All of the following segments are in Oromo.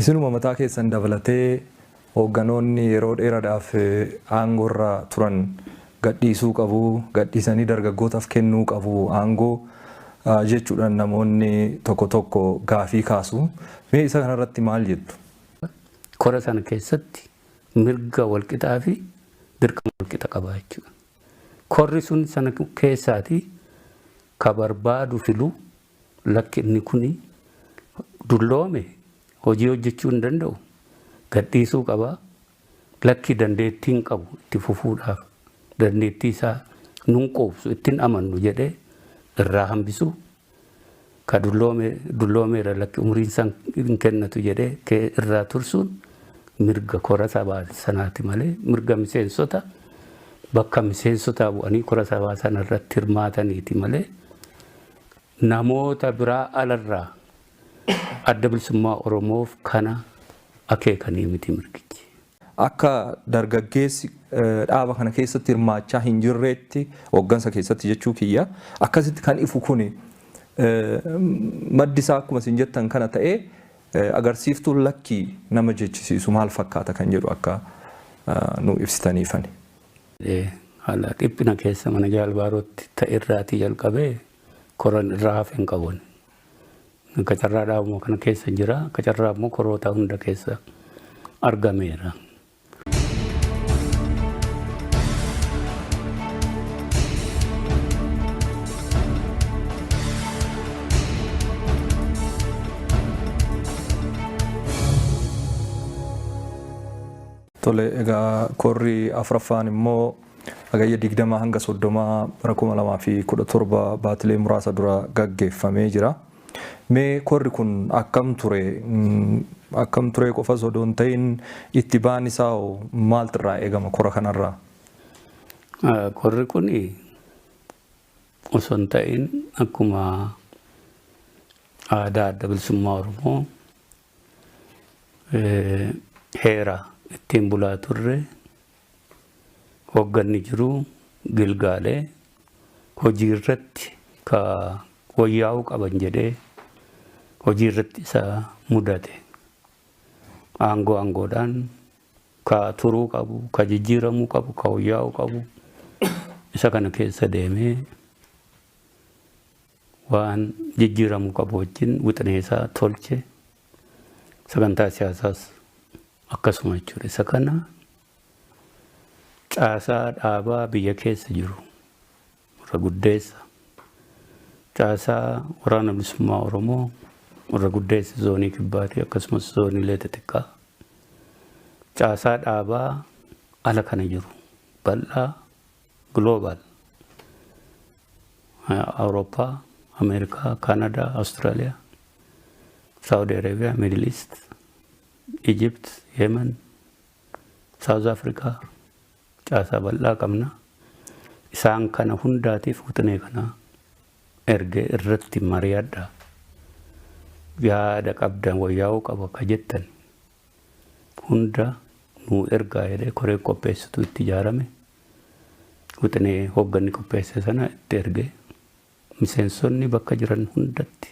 Isinuma mataa keessan dabalatee hoogganoonni yeroo dheeraadhaaf aangoorra turan gadhiisuu qabu, gadhiisanii dargaggootaaf kennuu qabu aangoo jechuudhaan namoonni tokko tokko gaafii kaasu. Mee isa kanarratti maal jettu? Kora sana keessatti mirga walqixaa fi dirqama walqixa qaba jechuudha. Korri sun sana keessaati ka barbaadu filu, lakki inni kuni dulloome, hojii hojjechuu hin danda'u, gadhiisuu qaba, lakki dandeettii hin qabu, itti fufuudhaaf dandeettii isaa nun quubsu, ittiin amannu jedhee irraa hambisu, ka dulloome dulloomeera, lakki umriin isaa hin kennatu jedhee irraa tursuun mirga kora sabaa sanaati malee mirga miseensota bakka miseensotaa bu'anii kora sabaa sana irratti hirmaataniiti malee namoota biraa alarraa Adda Bilisummaa Oromoof kana akeekanii miti mirgichi. Akka dargaggeessi dhaaba kana keessatti hirmaachaa hin jirreetti, hooggansa keessatti jechuu kiyya, akkasitti kan ifu kuni maddi isaa akkuma isin jettan kana ta'ee, agarsiiftuun lakkii nama jechisiisu maal fakkaata kan jedhu akka nu ibsitaniifani. Haala dhiphina keessa mana Jaal Baarootti ta'e irraatii jalqabee koran irraa hafe hin qabu. Akka carraa dhaabuma kana keessa jira. Akka carraa immoo koroota hunda keessa argameera. Tole, egaa korri afuraffaan immoo Hagayya 20 hanga 30 bara 2017, baatilee muraasa dura gaggeeffamee jira. Mee korri kun akkam ture? Akkam ture qofas odoo hin ta'in, itti ba'an isaa hoo maaltu irraa eegama kora kanarraa? Korri kun osoo hin ta'in, akkuma aadaa Adda Bilisummaa Oromoo heera ittiin bulaa turre, hoogganni jiru gilgaalee hojii irratti ka wayyaa'uu qaban jedhee hojii irratti isa mudate, aangoo aangoodhaan ka turuu qabu, ka jijjiiramuu qabu, ka wayyaa'uu qabu, isa kana keessa deemee waan jijjiiramuu qabu wajjin wixinee isaa tolche, sagantaa siyaasaas akkasuma jechuudha. Isa kana caasaa dhaabaa biyya keessa jiru irra guddeessa, caasaa Waraana Bilisummaa Oromoo irra guddeessa zoonii kibbaatii, akkasumas zooniilee xixiqqaa, caasaa dhaabaa ala kana jiru bal'aa, global, Awurooppaa, Ameerikaa, Kaanadaa, Awustiraaliyaa, Saudi Arabiyaa, Middle East, Egypt, Yemen, South Africa, caasaa bal'aa qabna. Isaan kana hundaatiif wixinee kana ergee irratti mari'adha. Yaada qabdan wayyaa'uu qaba ka jettan hunda nuu ergaa jedhee koreen qopheessitu itti ijaarame. Wixinee hoogganni qopheesse sana itti ergee miseensonni bakka jiran hundatti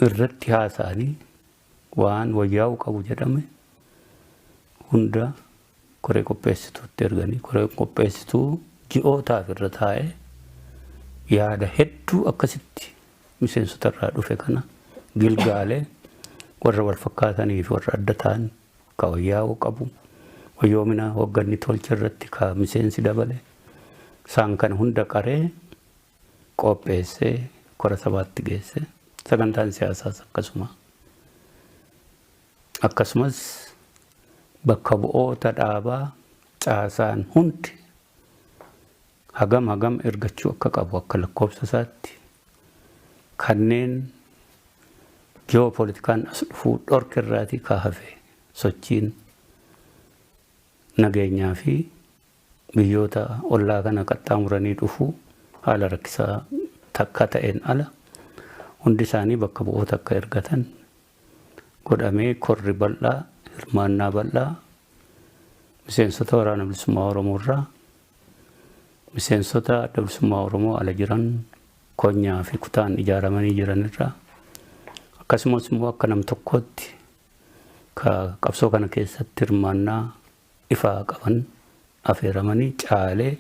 irratti haasa'anii waan wayyaa'uu qabu jedhame hunda koree qopheessituutti erganii, koreen qopheessituu ji'ootaaf irra taa'ee yaada hedduu akkasitti miseensota irraa dhufe kana gilgaalee, warra wal fakkaatanii fi warra adda ta'an, ka wayyaa'uu qabu, wayyoomina hoogganni tolche irratti ka miseensi dabale, isaan kana hunda qaree qopheessee kora sabaatti geesse. Sagantaan siyaasaas akkasuma. Akkasumas bakka bu'oota dhaabaa caasaan hundi hagam hagam ergachuu akka qabu akka lakkoofsa isaatti, kanneen ji'oopolitikaan as dhufuu dhorke irraatii ka hafe, sochiin nageenyaa fi biyyoota ollaa kana qaxxaamuranii dhufuu haala rakkisaa takka ta'een ala, hundi isaanii bakka bu'oota akka ergatan godhamee, korri bal'aa hirmaannaa bal'aa miseensota Waraana Bilisummaa Oromoo irraa, miseensota Adda Bilisummaa Oromoo ala jiran konyaa fi kutaan ijaaramanii jiran irraa, akkasumas immoo akka nam tokkootti Ka qabsoo kana keessatti hirmaannaa ifaa qaban afeeramanii, caalee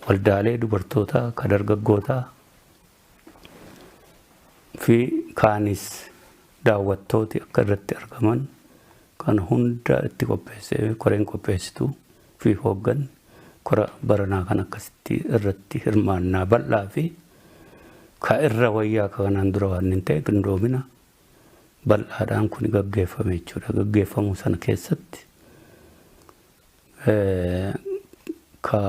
waldaalee dubartootaa, ka dargaggootaa fi kaanis daawwattooti akka irratti argaman kan hunda itti qopheessee, koreen qopheessituu fi hooggan kora baranaa kan akkasitti irratti hirmaannaa bal'aa fi ka irra wayyaa ka kanaan dura waan hin ta'e qindoomina bal'aadhaan kun gaggeeffame jechuudha. Gaggeeffamuu sana keessatti ka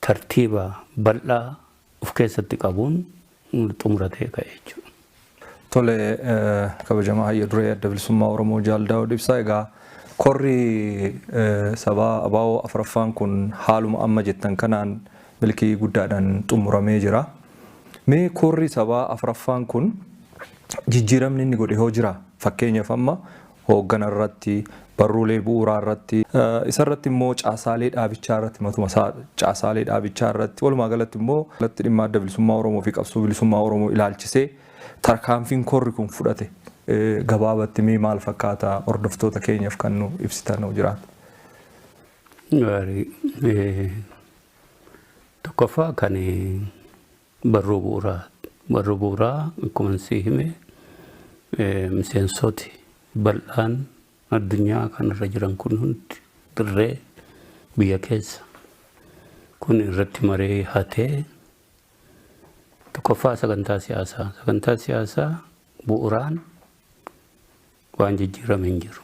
tartiiba bal'aa of keessatti qabuun xumuratee ka'e jechuudha. Tole, kabajamaa hayya duree Adda Bilisummaa Oromoo Jaal Daawud Ibsaa, egaa korri sabaa ABO afuraffaan kun haaluma amma jettan kanaan milkii guddaadhaan xumuramee jira. Mee korri sabaa afuraffaan kun jijjiiramni inni godhe hoo jira? Fakkeenyaaf amma hooggana irratti, barruulee bu'uuraa irratti, isarratti immoo caasaalee dhaabichaa irratti, matuma isaa caasaalee dhaabichaa irratti, walumaa galatti immoo dhimma Adda Bilisummaa Oromoo fi qabsoo bilisummaa Oromoo ilaalchisee tarkaanfiin korri kun fudhate gabaabatti mee maal fakkaata, hordoftoota keenyaaf kan nu ibsitan hoo jiraata? Gaarii. Tokkoffaa kan barruu bu'uuraa. Barruu bu'uuraa akkuma sii hime miseensoti bal'aan addunyaa kanarra jiran kun hundi dirree biyya keessa kun irratti maree hatee, tokkoffaa sagantaa siyaasaa. Sagantaa siyaasaa bu'uuraan waan jijjiirame hin jiru.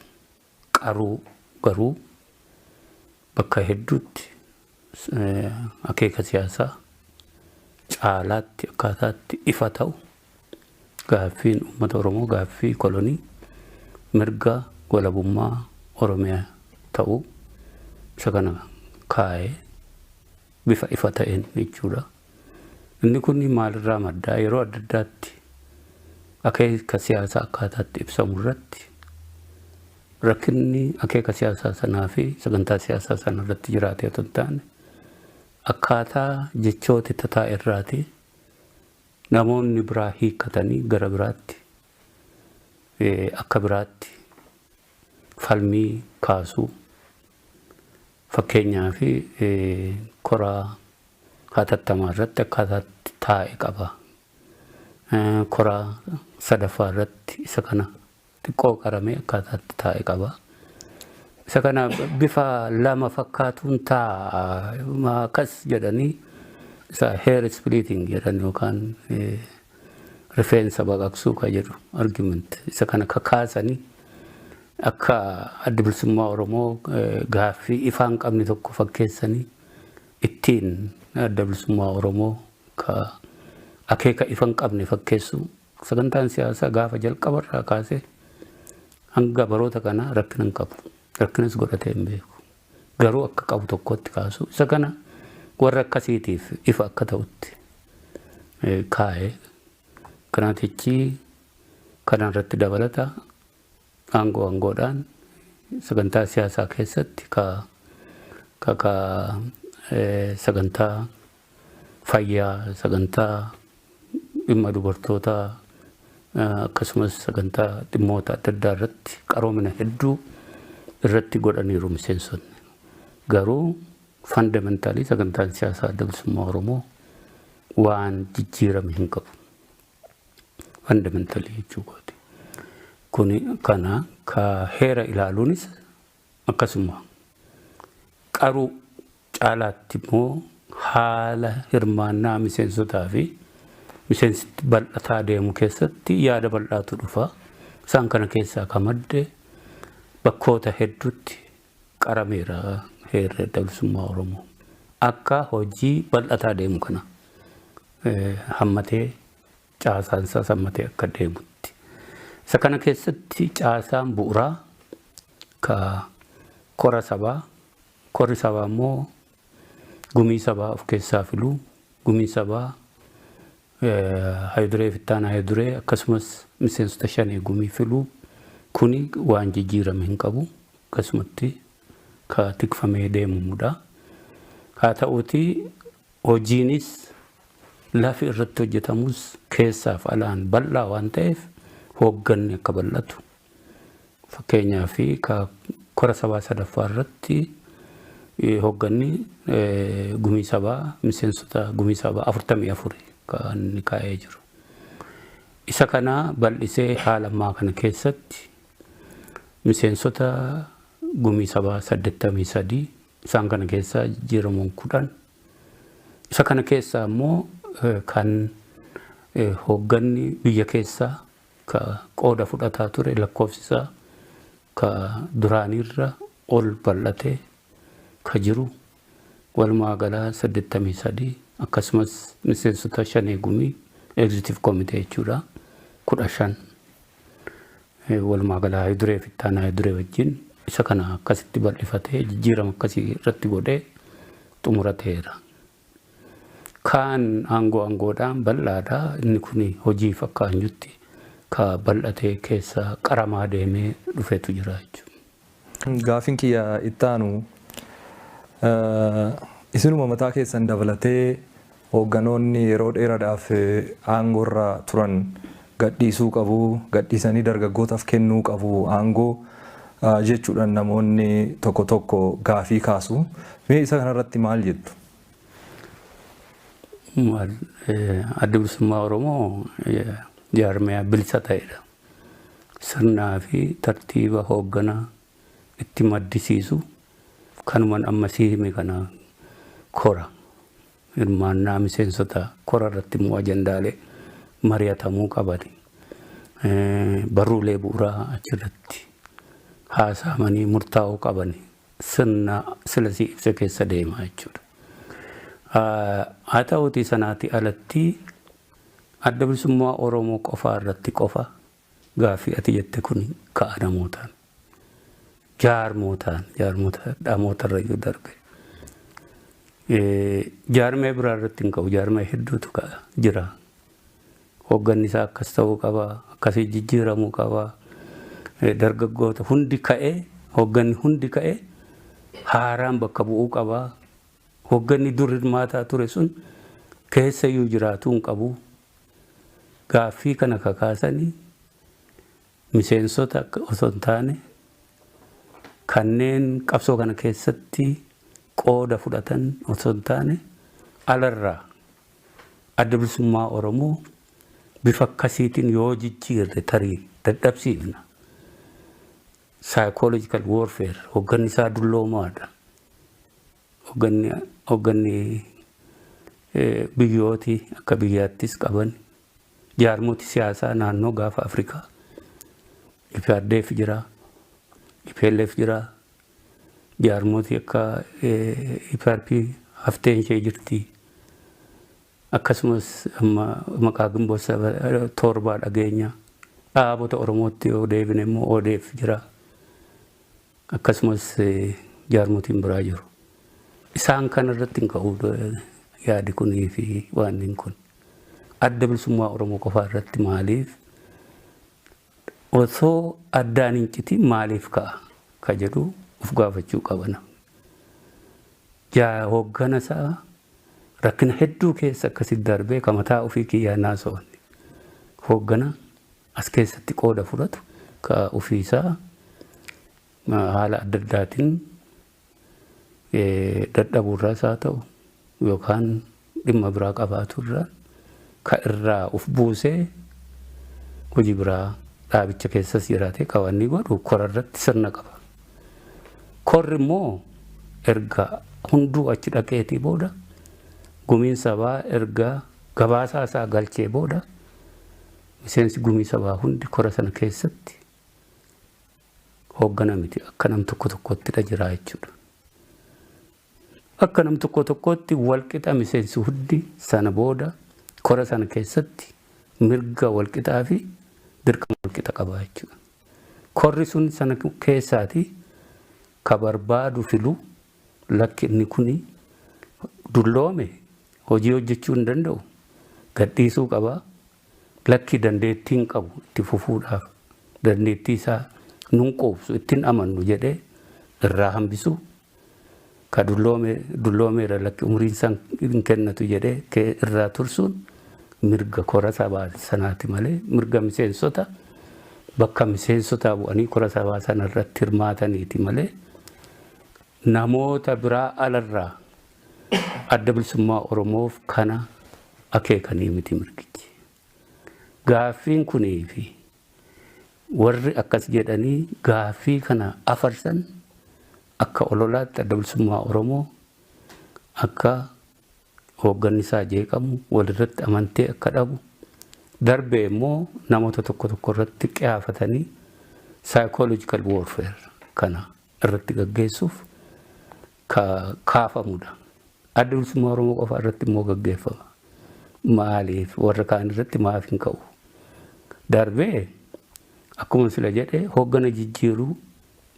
Qaruu garuu bakka hedduutti akeeka siyaasaa caalaatti akkaataatti ifa ta'u, gaaffiin uummata Oromoo gaaffii kolonii mirga walabummaa Oromiyaa ta'uu isa kana kaa'ee bifa ifa ta'een jechuudha. Inni kun maalirraa maddaa? Yeroo adda addaatti akeeka siyaasaa akkaataatti ibsamu irratti rakkinni akeeka siyaasaa sanaa fi sagantaa siyaasaa sana irratti jiraate otoo hin taane, akkaataa jechooti tataa'e irraati namoonni biraa hiikkatanii gara biraatti, akka biraatti falmii kaasuu. Fakkeenyaa fi koraa hatattamaa irratti akkaataatti taa'e qaba. Koraa sadaffaa irratti isa kana xiqqoo qaramee akkaataatti taa'e qaba. Isa kana bifa lama fakkaatuun taa'a akkas jedhanii, isa hair splitting jedhan yookaan rifeensa baqaqsuu ka jedhu argument, isa kana kakaasanii akka Adda Bilisummaa Oromoo gaaffii ifaa hin qabne tokko fakkeessanii, ittiin Adda Bilisummaa Oromoo ka akeeka ifa hin qabne fakkeessu. Sagantaan siyaasaa gaafa jalqabarraa kaasee hanga baroota kanaa rakkina hin qabu. Rakkinas godhatee hin beeku. Garuu akka qabu tokkotti kaasu. Isa kana warra akkasiitiif ifa akka ta'utti kaa'e. Kanaatichi kana irratti dabalata aangoo aangoodhaan sagantaa siyaasaa keessatti ka ka ka sagantaa fayyaa, sagantaa dhimma dubartootaa, akkasumas sagantaa dhimmoota adda addaa irratti qaroomina hedduu irratti godhaniiru miseensonni. Garuu fundamentally sagantaan siyaasaa Adda Bilisummaa Oromoo waan jijjiirame hin qabu. Fundamentally jechuu kooti. Kuni kana ka heera ilaaluunis akkasuma, qaruu caalaatti immoo haala hirmaannaa miseensotaa fi miseensitti bal'ataa deemu keessatti yaada bal'aatu dhufa. Isaan kana keessaa ka madde bakkoota hedduutti qarameera heerri Adda Bilisummaa Oromoo. Akka hojii bal'ataa deemu kana hammatee, caasaan isaas hammatee akka deemutti. Isa kana keessatti caasaan bu'uuraa ka kora sabaa, korri sabaa immoo gumii sabaa of keessaa filuu, gumii sabaa hayiduree, fittaana hayiduree, akkasumas miseensota shanee gumii filuu, kuni waan jijjiirame hin qabu, akkasumatti ka tikfamee deemamudha. Haa ta'uutii hojiinis lafi irratti hojjetamus keessaaf alaan bal'aa waan ta'eef hoogganni akka bal'atu. Fakkeenyaaf kora sabaa sadaffaa irratti hoogganni gumii sabaa miseensota gumii sabaa 44 kan inni kaa'ee jiru. Isa kana bal'isee haala ammaa kana keessatti miseensota gumii sabaa 83, isaan kana keessaa jijjiiramuun 10, isa kana keessaa immoo kan hoogganni biyya keessaa ka qooda fudhataa ture lakkoofsi isaa ka duraaniirra ol bal'atee ka jiru, walumaa galaa 83, akkasumas miseensota shanee gumii, executive committee jechuudha, 15, walumaa galaa duree fi ittaanaa duree wajjin isa kana akkasitti bal'ifatee jijjiirama akkasii irratti godhee xumurateera. Kaan aangoo aangoodhaan bal'aadha. Inni kun hojiif akka anjutti ka bal'atee keessa qaramaa deemee dhufeetu jira jechuudha. Gaafiin kiyya ittaanu, isinuma mataa keessan dabalatee hoogganoonni yeroo dheeraadhaaf aangoorra turan gadhiisuu qabu, gadhiisanii dargaggootaaf kennuu qabu aangoo jechuudhaan namoonni tokko tokko gaafii kaasu. Mee isa kanarratti maal jettu? Adda Bilisummaa Oromoo jaarmiyaa bilisa ta'edha. Sirnaa fi tartiiba hoogganaa itti maddisiisu kanuman amma sii hime kana, kora hirmaannaa miseensota, kora irratti immoo ajandaalee mari'atamuu qabani. Barruulee bu'uuraa achirratti haasa'amanii murtaa'uu qabani. Sirna silasii ibsa keessa deema jechuudha. Haa ta'uutii sanaati alatti Adda Bilisummaa Oromoo qofaa irratti qofa gaaffii ati jette kun ka'a namootaan. Jaarmootaan, jaarmoota dhamoota irra iyyuu darbe. Jaarmee biraa irratti hin ka'u, jaarmee hedduutu ka'a jira. Hoogganni isaa akkas ta'uu qaba, akkasii jijjiiramuu qaba. Dargaggoota hundi ka'ee, hoogganni hundi ka'ee haaraan bakka bu'uu qaba. Hoogganni dur hirmaataa ture sun keessayyuu jiraatuu hin qabu. Gaaffii kana kakaasanii miseensota osoo hin taane, kanneen qabsoo kana keessatti qooda fudhatan osoo hin taane, alarraa Adda Bilisummaa Oromoo bifa akkasiitiin yoo jijjiirre tarii dadhabsiifna. Psychological warfare, hoogganni isaa dulloomaadha. Hoogganni biyyooti akka biyyaattis qaban, jaarmoti siyaasaa naannoo gaafa Afrikaa EPRDF jira, EPLF jira, jaarmoti akka EPRP hafteen ishee jirti. Akkasumas amma maqaa Ginboota 7 dhageenya. Dhaabota Oromootti yoo deebine immoo ODF jira. Akkasumas jaarmotiin biraa jiru. Isaan kana irratti hin ka'u yaadi kunii fi waan kun. Adda Bilisummaa Oromoo qofaa irratti maaliif, osoo addaan hin citin maaliif ka'a ka jedhu of gaafachuu qaba namni. Jaa hooggana isaa rakkina hedduu keessa akkasitti darbee ka mataa ofii kiyyaa naasa'oonni. Hooggana as keessatti qooda fudhatu ka ofiisaa haala adda addaatiin dadhabuurraas haa ta'u yookaan dhimma biraa qabaatu irraa ka irraa uf buusee hojii biraa dhaabicha keessas jiraate ka wanni godhu kora irratti sirna qaba. Korri immoo erga hunduu achi dhaqeetii booda, gumiin sabaa erga gabaasaa isaa galchee booda, miseensi gumii sabaa hundi kora sana keessatti hooggana miti, akka nam tokko tokkottidha jira jechuudha. Akka nam tokko tokkotti walqixa miseensi hundi sana booda kora sana keessatti mirga walqixaa fi dirqama walqixa qaba jechuudha. Korri sun sana keessaati ka barbaadu filu, lakki inni kuni dulloome, hojii hojjechuu hin danda'u, gadhiisuu qaba, lakki dandeettii hin qabu, itti fufuudhaaf dandeettii isaa nun quubsu, ittiin amannu jedhee irraa hambisu, ka dulloome dulloomeera, lakki umriin isaa hin kennatu jedhee irraa tursuun mirga kora sabaa sanaati malee mirga miseensota Bakka miseensotaa bu'anii kora sabaa sana irratti hirmaataniiti malee namoota biraa alarraa Adda Bilisummaa Oromoof kana akeekanii miti mirgichi. Gaaffiin kunii fi warri akkas jedhanii gaaffii kana afarsan akka ololaatti Adda Bilisummaa Oromoo akka hoogganni isaa jeeqamu, walirratti amantee akka dhabu, darbee immoo namoota tokko tokko irratti qiyaafatanii psychological warfare kana irratti gaggeessuuf ka kaafamudha. Adda Bilisummaa Oromoo qofa irratti immoo gaggeeffama. Maaliif warra kaan irratti maaf hin ka'u? Darbee akkuma sila jedhe, hooggana jijjiiruu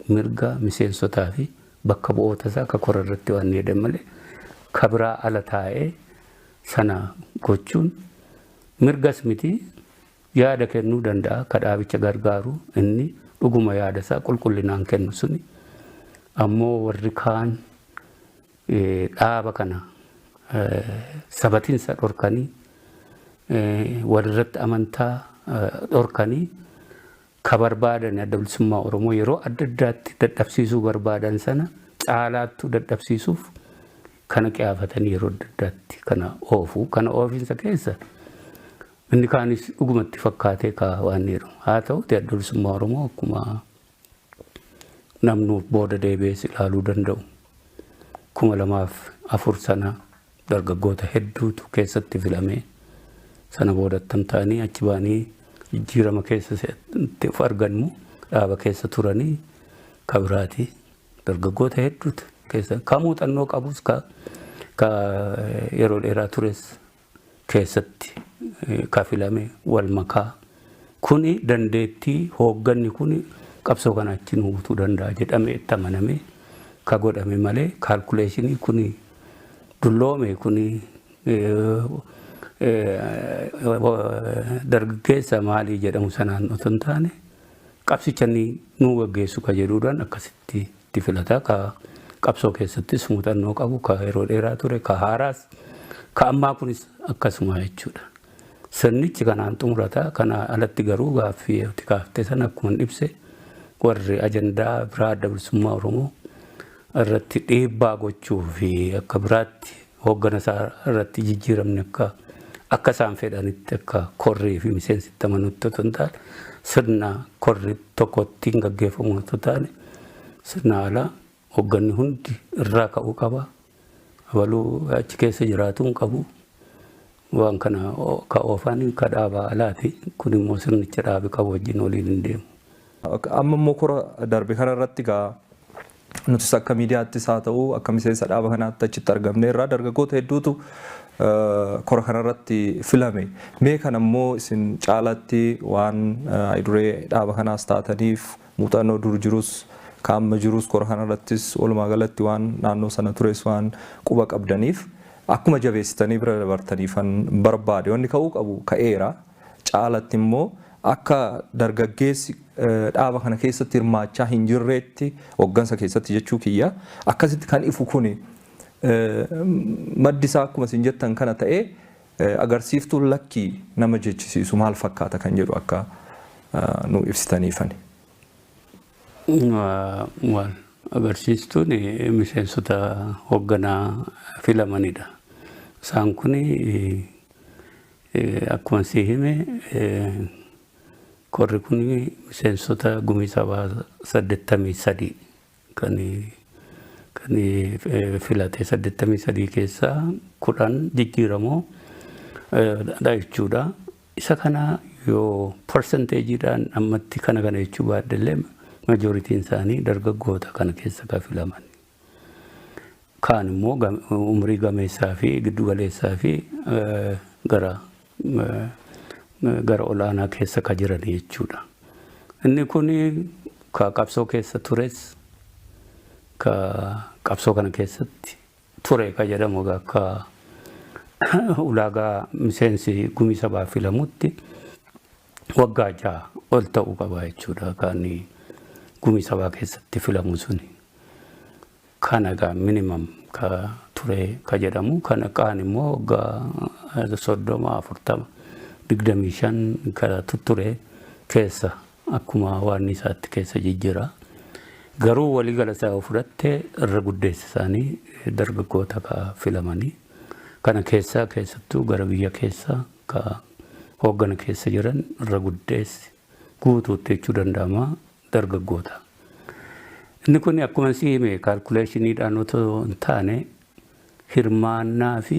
mirga miseensotaa fi bakka bu'oota isaa akka kora irratti waan jedhan malee ka biraa ala taa'ee sana gochuun mirgas miti. Yaada kennuu danda'a ka dhaabicha gargaaru, inni dhuguma yaada isaa qulqullinaan kennu suni. Ammoo warri kaan dhaaba kana sabatinsa dhorkanii, walirratti amantaa dhorkanii, ka barbaadan Adda Bilisummaa Oromoo yeroo adda addaatti dadhabsiisuu barbaadan sana caalaattuu dadhabsiisuuf kana qiyaafatanii yeroo adda addaatti kana oofu. Kana oofinsa keessa inni kaanis dhugumatti fakkaatee ka waan jedhu haa ta'uti, Adda Bilisummaa Oromoo akkuma namnuuf booda deebi'ees ilaaluu danda'u, 2004 sana dargaggoota hedduutu keessatti filamee, sana booda attam ta'anii achi ba'anii jijjiirama keessatti of arganmu dhaaba keessa turanii kabiraati. Dargaggoota hedduutu keessa, ka muuxannoo qabus, ka yeroo dheeraa tures keessatti ka filame wal makaa. Kuni dandeettii hoogganni kuni qabsoo kana achi nu butuu danda'a jedhamee itti amanamee ka godhame malee calculation kuni dulloome, kuni dargaggeessa maalii jedhamu sanaan otoo hin taane, qabsicha inni nuu gaggeessu ka jedhuudhaan akkasitti itti filata. Ka qabsoo keessattis muuxannoo qabu, ka yeroo dheeraa ture, ka haaraas, ka ammaa kunis akkasuma jechuudha. Sirnichi kanaan xumurata. Kana alatti garuu gaaffii ati kaaftee sana akkuma ibse, warri ajandaa biraa Adda Bilisummaa Oromoo irratti dhiibbaa gochuu fi akka biraatti hooggana isaa irratti jijjiiramni akka isaan fedhanitti, akka korrii fi miseensitti amanutti otoo hin taane, sirna korri tokkotti hin gaggeeffamu otoo hin taane, sirna alaa hoogganni hundi irraa ka'uu qaba. Abaluu achi keessa jiraatu hin qabu. Waan kana ka oofan ka dhaabaa alaati. Kun immoo sirnicha dhaabi qabu wajjin waliin hin deemu. Amma immoo kora darbe kanarratti gaa nutis akka miidiyaattis haa ta'u, akka miseensa dhaaba kanaatti achitti argamneerra, dargaggoota hedduutu kora kanarratti filame. Mee kana immoo isin caalatti waan duree dhaaba kanaas taataniif, muuxannoo dur jirus, ka amma jirus, kora kanarrattis walumaa galatti waan naannoo sana tures waan quba qabdaniif, akkuma jabeessitanii bira dabartaniifan barbaade. Wanni ka'uu qabu ka'eera. Caalatti immoo akka dargaggeessi dhaaba kana keessatti hirmaachaa hin jirreetti, hooggansa keessatti jechuu kiyya, akkasitti kan ifu kuni maddi isaa akkuma isin jettan kana ta'ee, agarsiiftuun lakkii nama jechisiisu maal fakkaata kan jedhu akka nu ibsitaniifani. Waan agarsiistuun miseensota hoogganaa filamanidha. Isaan kun akkuma si hime, korri kun miseensota gumii sabaa 83 kan filate. 83 keessaa 10 jijjiiramoo dha jechuudha. Isa kana yoo percentageiidhaan ammatti kana kana jechuu baaddellee, majorityn isaanii dargaggoota kana keessa kan filaman. Kaan immoo umrii gameessaa fi giddu galeessaa fi gara olaanaa keessa ka jiran jechuudha. Inni kun ka qabsoo keessa tures, ka qabsoo kana keessatti ture ka jedhamu, akka ulaagaa miseensi gumii sabaa filamutti waggaa 6 ol ta'uu qaba jechuudha kan gumii sabaa keessatti filamu suni. Kana egaa minimum ka ture ka jedhamu kana. Kaan immoo waggaa 30, 40, 25 ka tutture keessa Akkuma waan isaatti keessa jijjiira. Garuu waliigala isaa yoo fudhatte, irra guddeessa isaanii dargaggoota ka filamanii. Kana keessaa keessattuu gara biyya keessaa ka hooggana keessa jiran irra guddeessi guutuutti jechuu danda'ama dargaggoota. Inni kun akkuma si hime calculationiidhaan otoo hin taane, hirmaannaa fi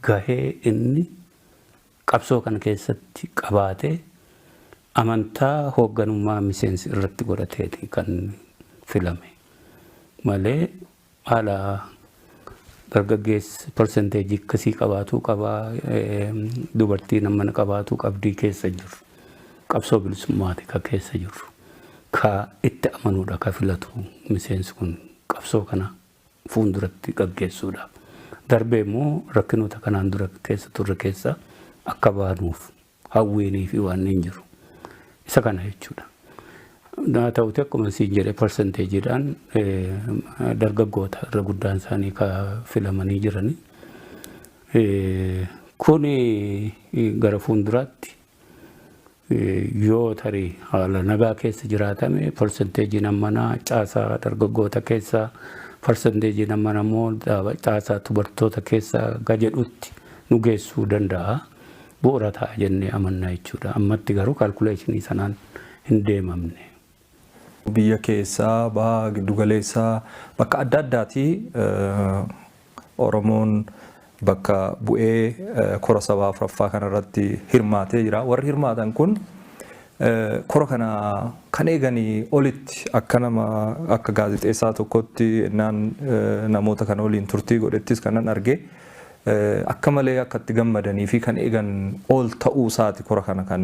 gahee inni qabsoo kana keessatti qabaatee, amantaa hoogganummaa miseensi irratti godhateeti kan filame malee, haala dargaggeessi percentage akkasii qabaatuu qabaa, dubartiin ammana qabaatuu qabdii keessa jiru. Qabsoo bilisummaati ka keessa jiru. Ka itti amanuudha ka filatu miseensi kun qabsoo kana fuulduratti gaggeessuudhaaf. Darbee immoo rakkinoota kanaan dura keessa turre keessa akka baanuuf hawwiinii fi waan hin jiru. Isa kana jechuudha. Haa ta'uti, akkuma siin jedhe, percentageiidhaan dargaggoota irra guddaan isaanii ka filamanii jirani. Kuni gara fuulduraatti yoo tarii haala nagaa keessa jiraatame, percentageiin ammanaa caasaa dargaggoota keessaa, percentageiin ammanaa immoo caasaa dubartoota keessaa gajedhutti nu geessuu danda'a. Bu'uura ta'a jennee amannaa jechuudha. Ammatti garuu calculationii sanaan hin deemamne. Biyya keessaa, baha giddugaleessaa, bakka adda addaatii Oromoon bakka bu'ee kora sabaa afuraffaa kanarratti hirmaatee jira. Warri hirmaatan kun kora kana kan eeganii olitti, akka nama akka gaazexeessaa tokkotti naan namoota kana waliin turtii godhettis kanan arge, akka malee akka itti gammadanii fi kan eegan ol ta'uu isaati kora kana kan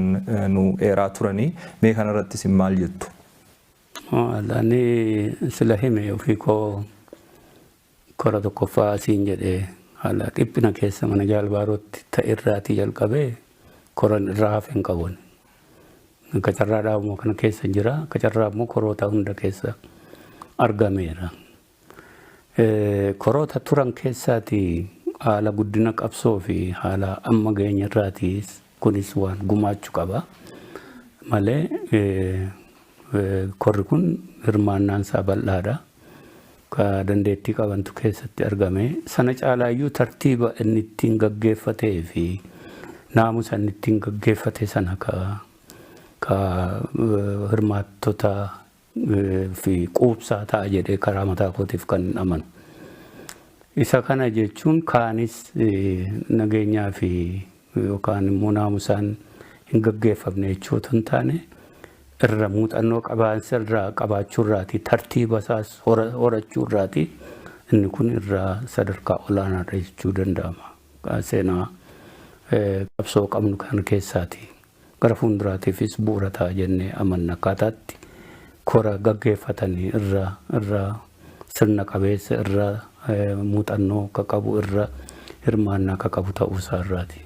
nu eeraa turanii. Mee kanarrattis maal jettu? Ani sila hime, ofii koo kora tokkoffaa siin jedhee, haala dhiphina keessa mana jaalbaarootti ta'e irraatii jalqabee koran irraa hafe hin qabu. Akka carraa dhaabuma kana keessa jira. Akka carraa immoo koroota hunda keessa argameera. Koroota turan keessaati haala guddina qabsoo fi haala amma geenya irraatiis kunis waan gumaachuu qaba. Malee korri kun hirmaannaan isaa bal'aadha. Ka dandeettii qabantu keessatti argame. Sana caalaayyuu tartiiba inni ittiin gaggeeffatee fi naamusa inni ittiin gaggeeffate sana ka hirmaattota fi quubsaa ta'a jedhee karaa mataa kootiif kan amanu. Isa kana jechuun kaanis nageenyaa fi yookaan immoo naamusaan hin gaggeeffamne jechuu otoo hin taane, irra muuxannoo qabaansa irraa qabaachuu irraati, tartiiba isaas horachuu irraati, inni kun irraa sadarkaa olaanaadha jechuu danda'ama. Seenaa qabsoo qabnu kana keessaati. Gara fuulduraatiifis bu'uura ta'a jennee amanna, akkaataatti kora gaggeeffatanii irra sirna qabeessa, irra muuxannoo akka qabu, irra hirmaannaa akka qabu ta'uu isaa irraati.